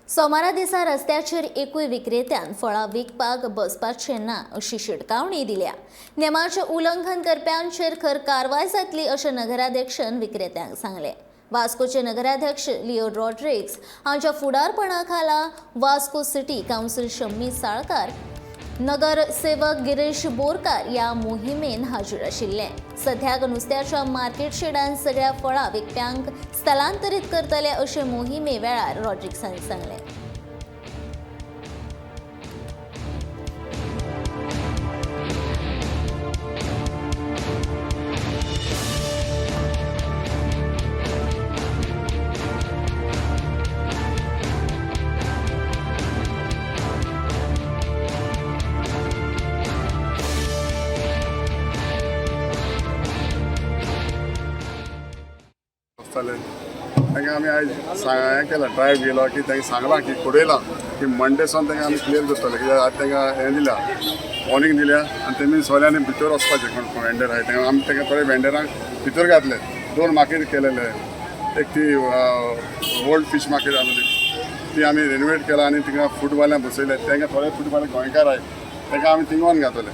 सोमारा दिसा रस्त्याचेर एकूय विक्रेत्यान फळां विकपाक बसपाचें ना अशी शिटकावणी दिल्या. नेमाचें उल्लंघन करप्यांचेर खर कारवाय जातली अशें नगराध्यक्षान विक्रेत्यांक सांगलें. वास्कोचे नगराध्यक्ष लिओ रॉड्रिग्स हांच्या फुडारपणा खाला वास्को सिटी कावन्सिल शम्मी साळकार, नगरसेवक गिरीश बोरकार या मोहिमेन हाजीर आशिल्ले. सध्याक नुस्त्याच्या मार्केट शेडान सगळ्या फळां विकप्यांक स्थलांतरीत करतले अशें मोहिमे वेळार रॉड्रिग्सान सांगलें. आसताले तांकां आमी आयज हें केलां, ड्रायव्ह गेलो की तांकां सांगलां की खुडयलां की मंडे सावन तांकां आमी क्लियर करतले, कित्याक आतां तांकां हें दिल्या, वॉर्निंग दिल्या आनी तेमी सगळ्यांनी भितर वचपाचें. कोण वेंडर आहाय तांकां आमी तांकां थोडे वेंडरांक भितर घातले. दोन मार्केट केलेले, एक ती ओल्ड फीश मार्केट आसली ती आमी रेनोवेट केला आनी थिंगा फूडवाल्यांक बसयले. तांकां थोडे फूडवाले गोंयकार आहाय, तांकां आमी थिंगोन घातले.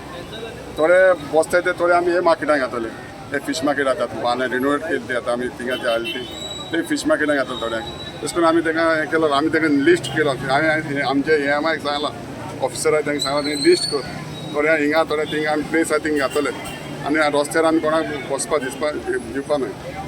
थोडे बसते ते थोडे आमी हे मार्केटान घातले. हे फीश मार्केट आतां बांदे रिनोवेट केली ती आतां आमी थिंगा ती हाडली ती ते फीश मार्केटान घातले थोड्यांक. तशें करून आमी तांकां हें केलो, आमी तांकां लिस्ट केलो. हांवें आमचे हे आमी सांगलां, ऑफिसर आहाय तांकां सांगलां, तेणी लिस्ट कर, थोड्या हिंगा थोड्या थिंगा आमी प्लेस आहा थिंगा घातले आनी रस्त्यार आमी कोणाक बसपा दिसपा दिवपा न्हय.